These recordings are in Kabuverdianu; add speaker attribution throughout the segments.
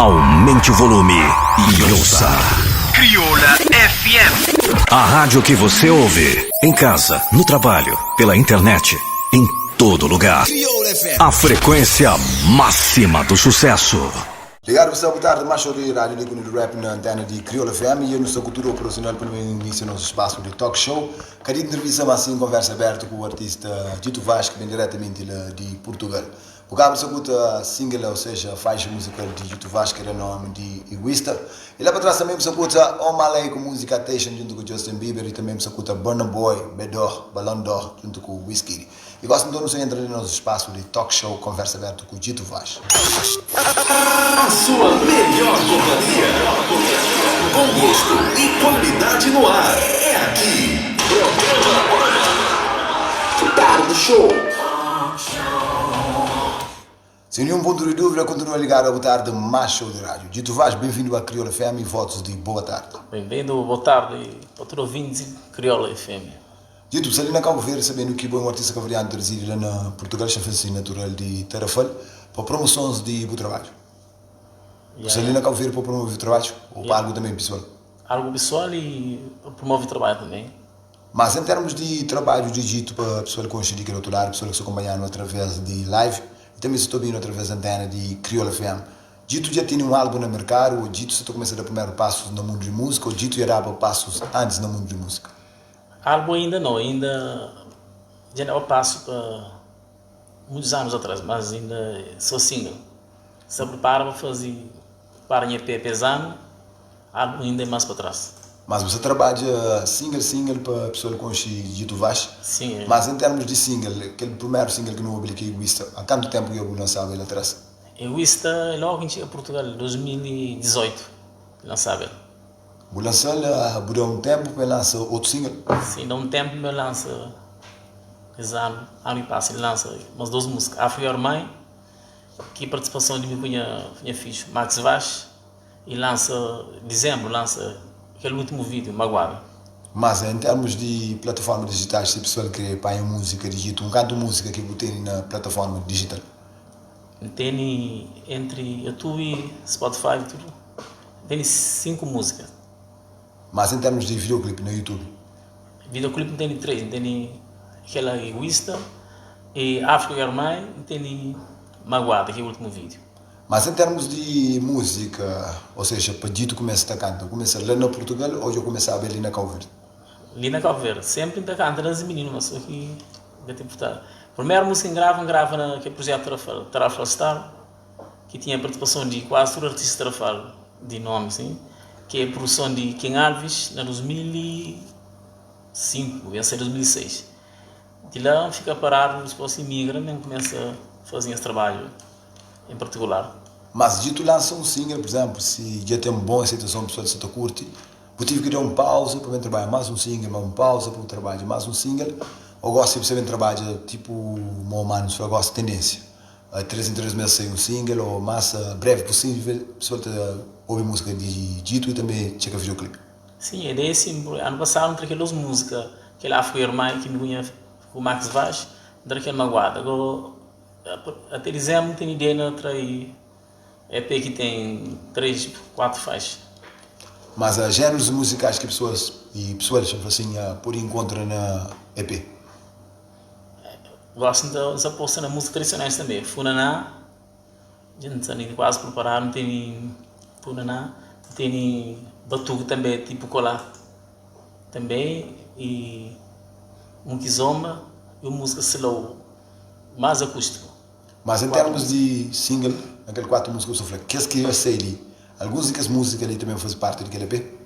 Speaker 1: Aumente o volume e ouça.
Speaker 2: Crioula FM.
Speaker 1: A rádio que você ouve. Em casa, no trabalho, pela internet, em todo lugar. A frequência máxima do sucesso.
Speaker 3: Ligadu pa sta bu tardi más show di rádio di do Rap na antena di Crioula FM e nu sta ku tudu operacional pa nu inicia nosso espaço di talk show. Ka di entrevista mas sim conversa aberto ku artista Dito Vaz ki ben diretamente la di Portugal. Bu kaba di sakuta single ou seja faixa musical di Dito Vaz ki da nomi di Egoísta. E la pa tras também bu sakuta Omah Lay ku música Attention djuntu ku Justin Bieber e também bu sakuta Burna Boy, Bedor, Ballon d'Or djuntu ku Wizkid. E gosi nton nu sta entra na nos spasu di talk show Conversa Abertu ku Dito Vaz.
Speaker 2: A sua melhor companhia, com gosto e qualidade no ar, é aqui. Programa Tarde Show.
Speaker 3: Sem nenhum ponto de dúvida, continua ligado a Boa Tarde Mais Show de Rádio. Dito Vaz, bem-vindo à Crioula FM e votos de boa tarde.
Speaker 4: Bem-vindo, boa tarde para todos ouvintes de Crioula FM.
Speaker 3: Dito, você ali na Cabo Verde, sabendo que bom um artista cabo-verdiano reside lá na Portugal, chefe assim natural de Tarrafal, para promoções de bom trabalho. Você ali na Cabo Verde para promover o trabalho ou para algo também pessoal?
Speaker 4: Algo pessoal e promove o trabalho também.
Speaker 3: Mas em termos de trabalho de dito para pessoal que conhece de aquele outro lado, pessoal que se acompanhando através de live e também se estou vindo através da antena de Crioula FM. Dito já tinha um álbum no mercado, ou Dito se está começando a dar primeiro passos no mundo de música, ou Dito já dava passos antes no mundo de música?
Speaker 4: Álbum ainda não, ainda já dava passo para muitos anos atrás, mas ainda sou single. Se prepara para fazer para EP pesado, álbum ainda é mais para trás.
Speaker 3: Mas você trabalha single, single para a pessoa que conhece Dito Vaz?
Speaker 4: Sim. É.
Speaker 3: Mas em termos de single, aquele primeiro single que não ouvi que é Egoísta, há quanto tempo que eu lançava ele atrás?
Speaker 4: Egoísta, logo em Portugal, 2018, lançava ele.
Speaker 3: Vou lançar, vou dar um tempo para lançar outro single?
Speaker 4: Sim, dá um tempo para lança, esse ano, ano e passa, ele lança umas duas músicas, África Mãe, que participação de minha minha filho, Max Vaz, e lança, dezembro, lança aquele último vídeo, Magoado.
Speaker 3: Mas em termos de plataformas digitais, se a pessoa quer para música digital, um canto de música que você tem na plataforma digital?
Speaker 4: Tem entre YouTube, Spotify, tudo. Tem cinco músicas.
Speaker 3: Mas em termos de videoclipe no YouTube?
Speaker 4: Videoclipe tem três. Tem aquela Egoísta, e África Mãe, e tem Magoada, que é o último vídeo.
Speaker 3: Mas em termos de música, ou seja, para Dito começa a cantar, começa lá no Portugal ou já começa a ver ali na Cabo Verde?
Speaker 4: Ali na Cabo Verde, sempre ainda canta nas meninos, mas só que ainda tem que Primeira música que grava, grava naquele projeto Tarrafal, Tarrafal Star, que tinha a participação de quase todo artista Tarrafal, de nome, sim, que é a produção de Ken Alves, na 2005, ia ser 2006. De lá fica parado, depois imigra, nem começa a fazer esse trabalho em particular.
Speaker 3: Mas de tu lança um single, por exemplo, se já tem uma boa aceitação, pessoal se te curte, eu tive que dar uma pausa para trabalhar mais um single, mais uma pausa para trabalhar mais um single, ou gosto de você trabalha tipo, um mano, só gosto de tendência. Três em três meses sai um single, ou mais breve possível, pessoal te ouve música de Dito e também checa videoclipe.
Speaker 4: Sim, é desse, ano passado entre aquelas músicas, que lá foi irmã que me conhece com o Max Vaz, entre aquele magoado. Agora, até dezembro tem ideia na trai EP que tem três, quatro faixas.
Speaker 3: Mas há géneros musicais que pessoas e pessoas assim por encontram na EP?
Speaker 4: Gosto de aposta na música tradicionais também. Funaná, a gente está quase preparado, tem funaná, tem batuque também, tipo colá também, e um kizomba e uma música slow, mais acústico.
Speaker 3: Mas em termos de single, aquele quatro músicas que eu falei, que que eu sei ali, algumas das músicas ali também fazem parte daquele EP?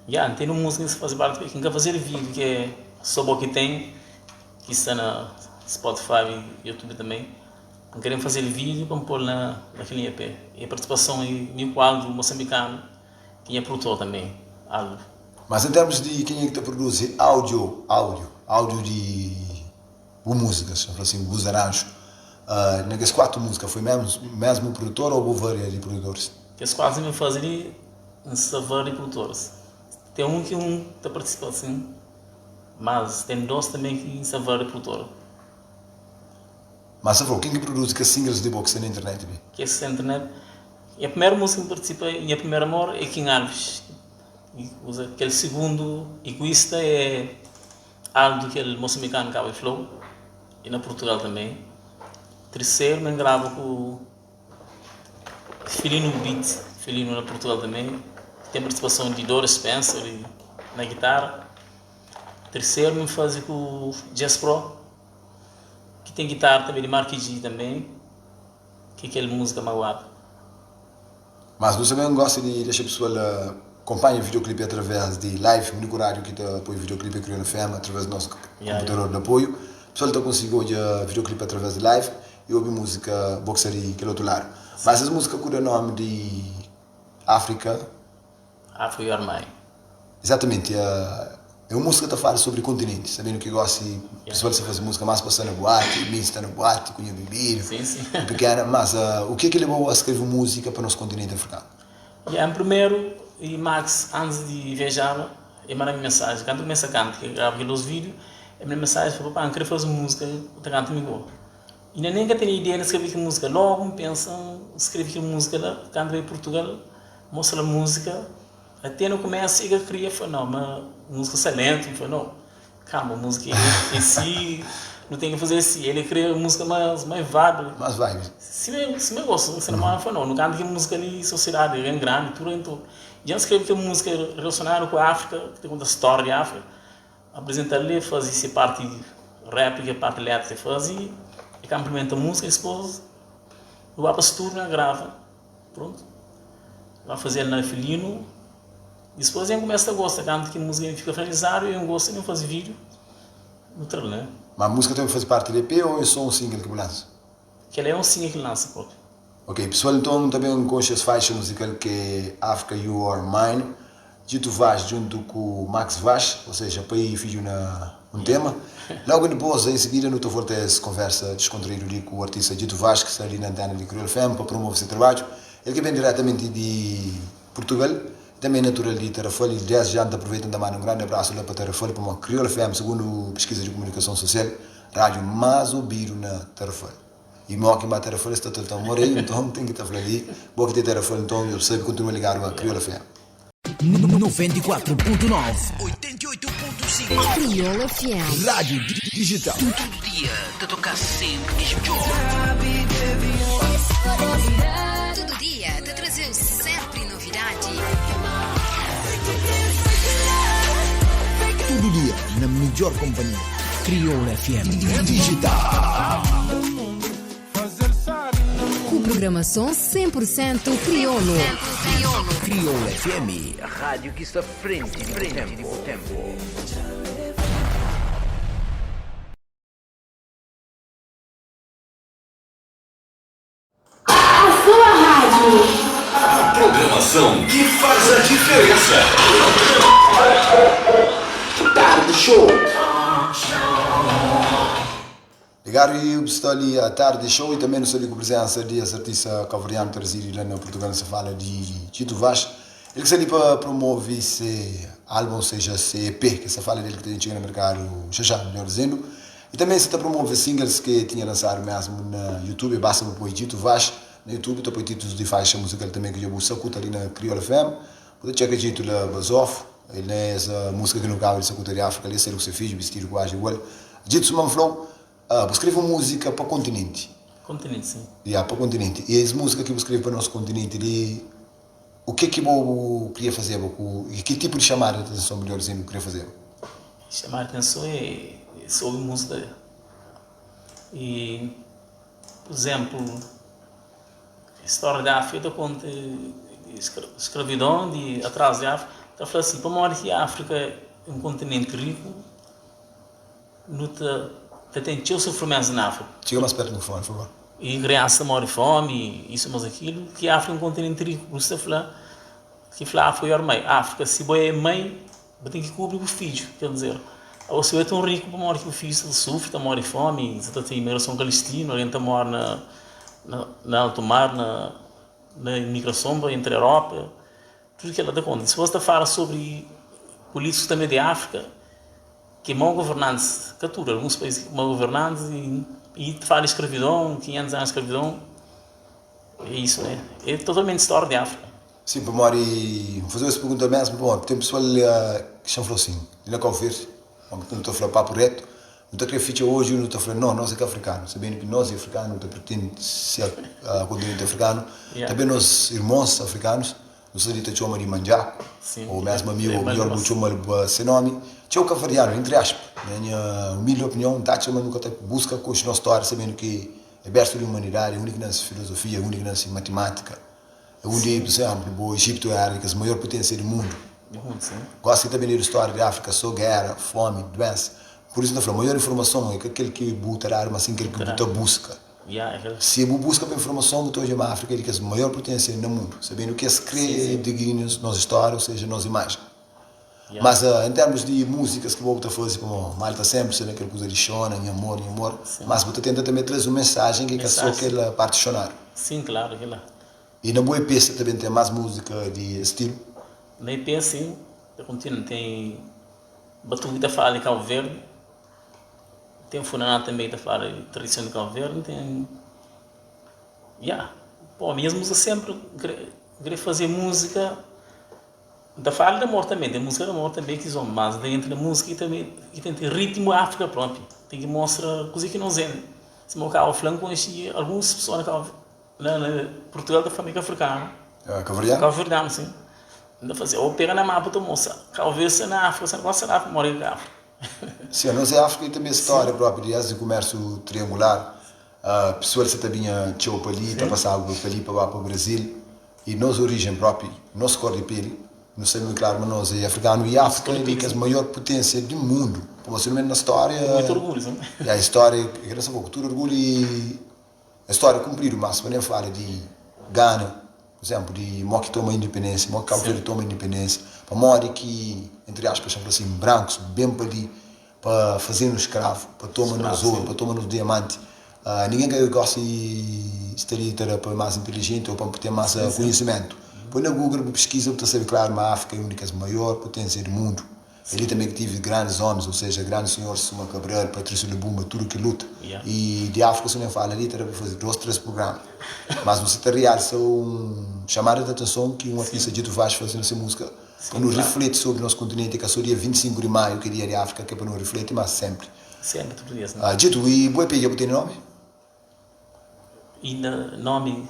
Speaker 4: Yeah, tem uma música que faz parte, que quer fazer vídeo, que é só o que tem, que está na Spotify e YouTube também. Queremos fazer vídeo para pôr na, naquele EP. E a participação de Nico Aldo, moçambicano, que é produtor também, Aldo.
Speaker 3: Mas em termos de quem é que te produz áudio, áudio, áudio de músicas, assim, os arranjos, naquelas quatro músicas foi mesmo, mesmo produtor ou houve várias de produtores?
Speaker 4: Aqueles quatro me fazem um vários de produtores. Tem um que um está participando, sim, mas tem dois também que são vários produtores.
Speaker 3: Mas, falou, quem que produz que singles de boxe na internet?
Speaker 4: Que esse internet? Nha primeru músika ki N partisipa, Nha Primeru Amor, é Kim Alves ki uza. Kel sigundu, Iguista, é Aldo, kel moçambikanu ki kaba di fla-u, e na Purtugal tanbe. Terseru, mi N grava ku Felino Beat, Felino na Purtugal tanbe, ten partisipason di Doris Spencer na gitara. Terseru, mi N faze ku Jazz Pro, ki ten gitara tanbe di Marky G tanbe. Ki kel múzika maguadu.
Speaker 3: Mas nu sabe gosta di dexa pesoal konpanha videoclipe através di live, uniku rádiu ki ta poi videoclipe é Kriolu FM através di nos konputador di apoiu. Pesoal ta konsigi odja videoclipe através di live i obi múzika bo ki sta di kel otu ladu. Mas es múzika ku da nomi di Áfrika.
Speaker 4: Africa You Are Mine.
Speaker 3: Exatamente, é un múzika ta fala sobri kontinenti, sabendo ki gosi pesoal sa fazi múzika mas pa sta na buati, mi sta na buati ku nha bebidu, ku pikena, mas u ke ki lebau a skreve múzika pa nos kontinenti afrikanu?
Speaker 4: Ya, en primeru, i Max antis di viajaba, e manda-m mensaji, kantu N kumesa kanta, ki grava kel dos vídiu, e manda-m mensaji, fla, Papá, N kre fazi un múzika, bu ta kanta mi ku bo? Inda nen ka tene ideia di skrebe ki múzika, logu N pensa N skrebe kel múzika la, kantu bai Purtugal, Mostra múzika, até no começo e ka kria fla não, ma múzika sta lento, n fla não, calma, múzika é si, nu tem ki fazer si, ele kria múzika mais mais vibe,
Speaker 3: Mais vibe.
Speaker 4: sima sima eu gosto, se namora fla não, nu kanta ki múzika li sociedade é bem grandi, tudo então, dja n skrebe kel múzika relacionado ku Áfrika, ki ta konta stória di Áfrika, apresenta li, faze se parti rap, ke parti letra ke faze, e ka implementa múzika, dipôs nu ba pa stúdio na grava. Pronto. Ba faze-l na Filinu. Dispôs N kumesa ta gosta kantu ki múzika fika finalizadu N gosta N faze vídiu nu tra-l né.
Speaker 3: Ma múzika tanbe faze parti di EP ou é só un single ki bu lansa?
Speaker 4: Kel-la é un single ki N lansa propi.
Speaker 3: Ok pessoal nton nu ta ben konxe es faixa musical ki é Africa You Are Mine Djito Vaz djuntu ku Max Vaz ou seja pai i fidju na un tema logo dipos em seguida nu ta volta es konversa deskontraidu li ku artista Djito Vaz ki sta li na antena di Kriolu FM pa promove se trabadju el ki ben diretamenti di Purtugal tanbe natural di Tarrafal i des ja N ta aproveita N ta manda un grandi abrasu la pa Tarrafal pamodi Kriolu FM segundu piskiza di komunikason sosial radiu mas obidu na Tarrafal. I mo ki ba Tarrafal es ta ta morei nton ten ki ta fla li bo ki te Tarrafal nton yo sabi kontinua ligadu a Crioula FM.
Speaker 5: 94.9 88.5
Speaker 6: Crioula FM.
Speaker 5: Rádio Digital.
Speaker 7: Tudu dia ta toka sempri kes midjor.
Speaker 6: Tudu dia ta traze-u sempri novidadi.
Speaker 5: Tudu dia na midjor companhia.
Speaker 7: Crioula FM.
Speaker 5: Digital.
Speaker 6: Ku programason 100% kriolu.
Speaker 7: Crioula FM, rádio ki sta frenti di bu tempu.
Speaker 8: A sua rádio.
Speaker 2: A programação que faz a diferença.
Speaker 7: Tarde Show.
Speaker 3: Ligadu i bu sta li a Tarde Show i tanbe nu sta li ku prizensa di es artista kabuverdianu ta rizidi la na Purtugal nu sta fala di Tito Vaz el ki sta li pa promovi se album ou seja se EP ki sta fala del ki ta ben txiga na merkadu xa xa midjor dizendu I tanbe si ta promove singles ke tinha lansadu mesmu na youtube basta bu poi Djito Vaz na youtube ta poi titulus di faixa musikal tanbe ki dja bu sakuta li na Crioula FM bu ta txeka Djito la Bazof el na es musika ki nu kaba di sakuta di Afrika li sel ku se fidju bistidu kuazi igual Djito suma N flau bu skreve un musika pa kontinenti
Speaker 4: Kontinenti sin.
Speaker 3: Ya pa kontinenti i es musika ki bu skreve pa nos kontinenti li u ke ki bo kria fazeba ku i ki tipu di xamada di atenson midjor dizendu bu kria fazeba?
Speaker 4: Xamada di atenson é sobri musika i pur izemplu stória di Afrika ta konta di skravidon di atrazu di Afrika ta fla si pamodi ki Afrika é un kontinenti riku Nu ta ta ten txeu sufrimentu na Áfrika.
Speaker 3: Txiga más pertu mikrofoni, favor.
Speaker 4: I kriansa ta móre fómi, isu mas akilu, ki Áfrika é un kontinenti riku. Pur isu ta fla ki fla Áfrika é mai. Áfrika, si bo é mai, bo ten ki kubri bu fidju. Ker dizer, abo si bo é ton riku, pamodi ki bu fidju sta ta sufri, ta móre fómi, sta ta ten imigrason kalistinu, algen ta móre na na na altu mar, na na imigrason pa entra Europa, tudu kila ta konta. Si bo ta fala sobri pulítikus tanbe di Áfrika, Ki mau governantis, ka tudu, alguns país ki mau governantis i i ta fala di skravidon, 500 anu di skravidon. É isso, né? É totalmente história de África.
Speaker 3: Sim, pamodi N faze-u es pergunta mesmu, pamodi ten pesoal ki xa-m fla sin, li na Kau Verdi, nu ta fla papu retu, nu ta kre fitxa odju, nu ta fla no, nos é ka afrikanu, sabendu ki nos é afrikanu, nu ta pretende ser kontinenti afrikanu, tanbe nos irmons afrikanus, nu sta li ta txoma di mandjaku, ô mesmu amigu, ô midjor bu txoma-l pa se nomi, txeu kaverdianu, entri aspa, na nha umildi opinion, N ta atxa ma nu ka ta buska konxe nos stória, sabendu ki é bersu di umanidadi, é undi ki nase filozofia, é undi ki nase matimátika. É undi, pur izénplu, bo Ejiptu éra di kes maior puténsia di mundu. Gósi ki ta bendedu stória di Áfrika, sô géra, fómi, duénsa. Pur isu, N ta fla, maior informason é ka kel ki bu ta dadu, má sin kel ki bu ta buska. Si bu buska pa informason, bu ta odja ma Áfrika é di kes maior puténsia na mundu, sabendu ki es krê digini nos stória, ô seja, nos imajen. Mas en termus di músikas ki bo bu ta faze, pamodi mal ta sénpri sta na kel kuza di xona, nha amor, nha amor, mas bu ta tenta tanbê traze un mensajen ki ka sô kel parti xonadu.
Speaker 4: Sim, klaru, kel la.
Speaker 3: I na bu EP sta ta ben ten más múzika di es stilu?
Speaker 4: Na EP sim, ta kontinua. Ten batuku ki ta fala di Kabu Verdi, ten funaná tanbê ki ta fala di tradison di Kabu Verdi, ten, ya. Bom, minhas múzika sénpri kre faze múzika. N ta fala di amor tanbe, ten múzika di amor tanbe ki zon, mas N ta entra na múzika ki tanbe ki ten ten ritmu Áfrika propi, ten ki mostra kuze ki nos é. Sima bu kaba fla, N konxe alguns pesoa na Kau na na Purtugal ta fla mi ki afrikanu.
Speaker 3: Kabuverdianu?
Speaker 4: Kabuverdianu, sin. N ta fla si, ô pega na mapa ta mostra, Kau Verdi sta na Áfrika, sta na gosi sta na Áfrika, mora ki Áfrika.
Speaker 3: Sin, anos é Áfrika i tanbe stória propi di es di kumérsiu triangular, pesoal sa ta binha txeu pa li, ta pasaba pa li pa ba pa Brazil. E nos orijen propi, nos kor di peli, nu sabe mui klaru ma nos e afrikanu i Afrika e di kes maior putensia di mundu. Pamodi si nu mete na storia,
Speaker 4: Ku muitu orgulhu, sin.
Speaker 3: Ya, storia, e ka ta ku tudu orgulhu i e storia kunpridu, mas pa nem fala di Gana, pur izenplu, di mo ki toma indipendensia, mo ki Kabu Verdi toma indipendensia, pamodi ki, entri aspas, ta fla sin, brankus ben pa li pa faze-nu skravu, pa toma nos oru, pa toma nos diamanti. Ningen ka gosta di sta li ta da pa más intilijenti ô pa ten más konhisimentu. Poi na Google bu piskiza bu ta sabe klaru ma Áfrika é un di kes maior puténsia di mundu. É li tanbe ki tive grandis ómis, ô seja, grandis sinhoris suma Cabral, Patrício Lumumba, tudu ki luta. I di Áfrika si nu ben fala li ta da pa faze dos, tres prugrama. Mas nu sa ta rialsa un xamada di atenson ki un artista Djito Vaz faze na se múzika. Pa nu rifleti sobri nos kontinenti, ka so dia 25 di maiu ki é dia di Áfrika ki é pa nu rifleti, mas senpri.
Speaker 4: Senpri, tudu dias, né?
Speaker 3: Djitu, i bu EP dja bu tene nomi?
Speaker 4: Inda nomi.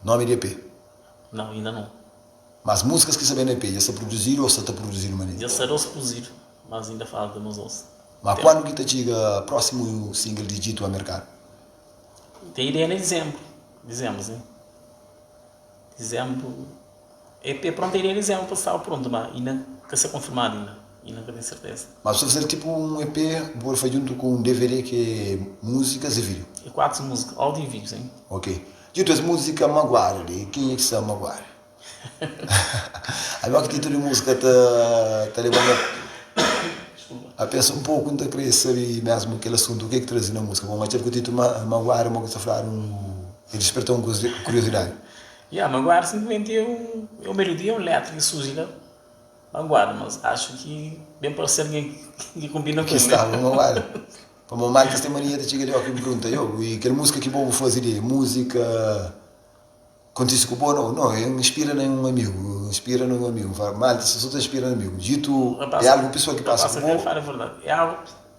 Speaker 3: Nomi di EP?
Speaker 4: Nau, inda nau.
Speaker 3: Mas músikas ki sta ben na EP dja sta produzidu ô sta ta produzidu manenti?
Speaker 4: Dja sta dos produzidu, mas inda falta mas dos.
Speaker 3: Ma kuandu ki ta txiga prósimu single di Djitu a merkadu?
Speaker 4: Ten ideia na dizembru, dizembru, sin. Dizembru. EP pronto a ideia di dizembru pa staba pronto ma inda ka sta konfirmadu inda, inda ka ten serteza.
Speaker 3: Ma bu sta fazel tipo un EP bu pode faz djuntu ku un DVD ki é músikas e vídeo?
Speaker 4: É 4 música, áudio e vídeo sim.
Speaker 3: Ok. Djutu es música maguadu li, kenha ki sta maguadu? Ami oki titulu di música ta ta leba-m a pensa un poku, N ta kre sabe mesmu kel asuntu, o ke ki traze na música, pamodi atxadu ku titulu maguadu mo ki sta fladu e disperta un kuriosidadi.
Speaker 4: Ya, maguadu simplesmenti é un é un melodia, un letra ki surji la, maguadu, mas axu ki ben parse algen ki konbina ku
Speaker 3: Ki
Speaker 4: el, né?
Speaker 3: staba maguadu. Pamodi mal kes ten mania ta txiga li óki bu pergunta, yo, i kel múzika ki bo bu faze li é múzika kontise ku bo? No, no, N inspira na un amigu, N inspira na un amigu. N fala, malta so ta inspira na amigu. Jitu
Speaker 4: Rapaz,
Speaker 3: é algu pesoal ki pasa
Speaker 4: rapaz,
Speaker 3: ku
Speaker 4: eu quero
Speaker 3: bo
Speaker 4: fala a verdade, é algu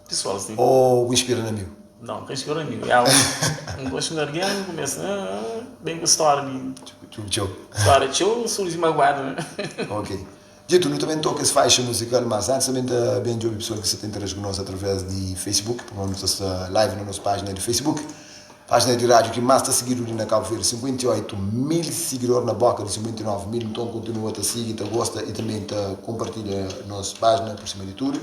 Speaker 4: Pesoal si.
Speaker 3: Ou bu inspira na amigu?
Speaker 4: Não, ka inspira na amigu. É algu N gosta di un algen, N kumesa ben ku stória di.
Speaker 3: Txeu txeu.
Speaker 4: Stória txeu, surji maguadu né?
Speaker 3: Ok. Dito, nu ta ben toka es faixa muzikal, mas antis ta ben ta ben djobe pesoal ki sa ta interage ku nos através di Facebook, pamodi nu ta sta live na nos pájina di Facebook, pájina di rádiu ki más ta sigidu li na Kabu Verdi, 58 mil sigidor na boka di 59 mil, nton kontinua ta sigi, ta gosta i tanbe ta konpartilha nos pájina pur sima di tudu.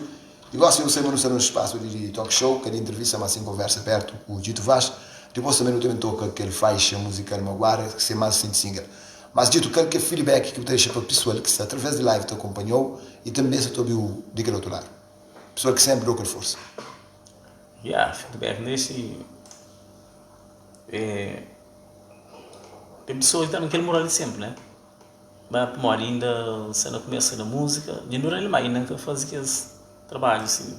Speaker 3: I gosi nu sai ma nu sta na un spasu di talk show, ka di entrevista ma sin konversa abertu ku Djito Vaz. Dipos tanbe nu ta ben toka kel faixa muzikal Maguara ki se mas recente single. Mas Djito, kal ke feedback ki bu ta dexa pa pisual ki sta atraves di live ta konpanhou i tanbe sa ta obiu di kel otu ladu? Pisual ki senpri dau kel forsa.
Speaker 4: Ya, feedback n dexa é ten pesoas ki ta da-m kel moral di senpri né. Ma pamodi inda N sta na kumesa na múzika, dja N dura el má inda N ka faze kes trabadju si.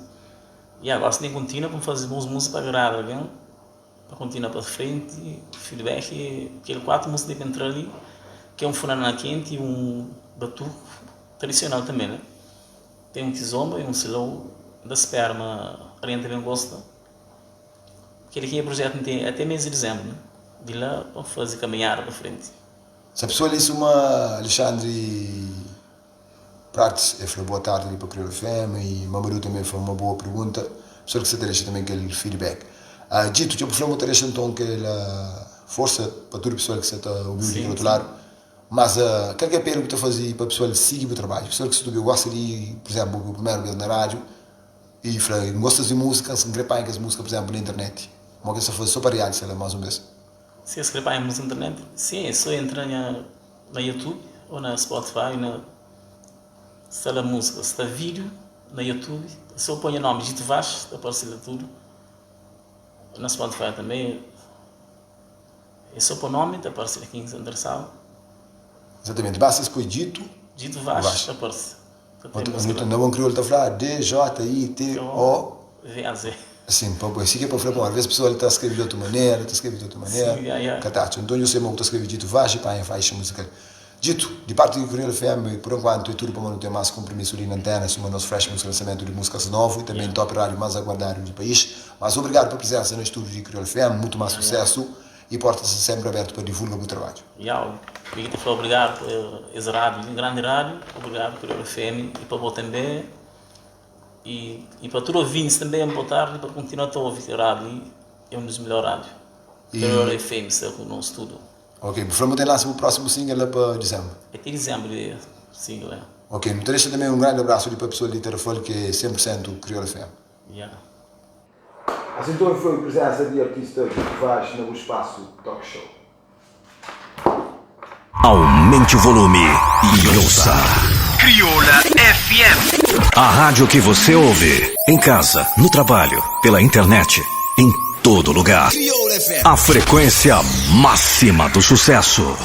Speaker 4: Ya, gosi N ten kontinua pa N faze bons múzika pa agrada algen. Pa kontinua pa frenti, feedback kel 4 músika ki entra li, ki é un funaná kenti i un batuku tradisional tanbê, né? Ten un kizomba i un slow, N ta spera ma algen ta ben gosta. Kel ki é projetu N ten até mês di dizembru, né? Di la pa N faze kaminhada pa frenti.
Speaker 3: Se pessoa li suma Alexandre Prates e fla boa tardi li pa Kriolu FM e Mamadou também fla uma boa pergunta. Pessoal ki sa ta dexa também kel feedback. Uh, Djito, dja bu fla mu ta dexa nton kel uh, forsa pa tudu pessoal ki sa ta obiu di kel otu ladu. Mas uh, kal ki é apelu ki bu ta fazi pa pessoal sigi bu trabadju? Pessoal ki sa ta obiu gosta di, por exemplo, bu obiu primeru bes na rádiu e fla N gosta di músika, N kre panha kes músika, por exemplo, na internet. Mo ki es ta fazi so pa realisa la mas un bes.
Speaker 4: Si es kre panha músika na internet, sim, é so entra nha na youtube ou na spotify na sta la música sta vídeo na youtube é só poi nha nome Gito Vaz ta parse la tudo na spotify também é só poi nome ta parse la quem sta interessado.
Speaker 3: Exatamente, basta es poi Gito
Speaker 4: Gito Vaz ta parse.
Speaker 3: Na bom kriolu ta fla D-J-I-T-O
Speaker 4: V-A-Z.
Speaker 3: Assim, pa boi, si ki é pa fla, bom, às vezes pessoal ta skrebe di otu manera, ta skrebe di otu manera,
Speaker 4: Sim, ya, ya.
Speaker 3: ka ta atxa. Nton, eu sei ma bu ta skrebe Djito Vaz e panha faixa musical. Djito, di parti di Kriolu FM, por enquanto é tudu pamodi nu ten más kunprimisu li na antena, suma nos Fresh Music lançamentu di músikas novu e tanbê top rádiu más aguardadu di país. Mas obrigadu pa prizensa na estúdiu di Kriolu FM, mutu más susésu e portas sta sénpri abertu pa divulga bu trabadju.
Speaker 4: Ya, mi ki ta fla obrigadu pa es rádiu li, un grandi rádiu, obrigadu Kriolu FM e pa bo tanbê. E, e pa tudu ouvintes também, boa tarde, pa continua ta ouvi kel rádio li, é um dos melhor rádio.
Speaker 3: E-
Speaker 4: Melhor FM sta ku nos tudo.
Speaker 3: Ok, bu fla ma bu ta lansa bu prósimu single la pa dizembru.
Speaker 4: É ti dizembru de single, é.
Speaker 3: Ok, nu ta dexa tanbê un grandi abrasu li pa pessoal di Tarrafal ki é 100% Kriolu FM.
Speaker 4: Ya.
Speaker 3: Assim então foi presença di artista Guto Vaz na bu espaço Talk Show.
Speaker 1: Aumente o volume e ouça.
Speaker 7: Crioula FM.
Speaker 1: A rádio que você ouve. Em casa, no trabalho, pela internet, em todo lugar.
Speaker 5: Crioula FM.
Speaker 1: A frequência máxima do sucesso.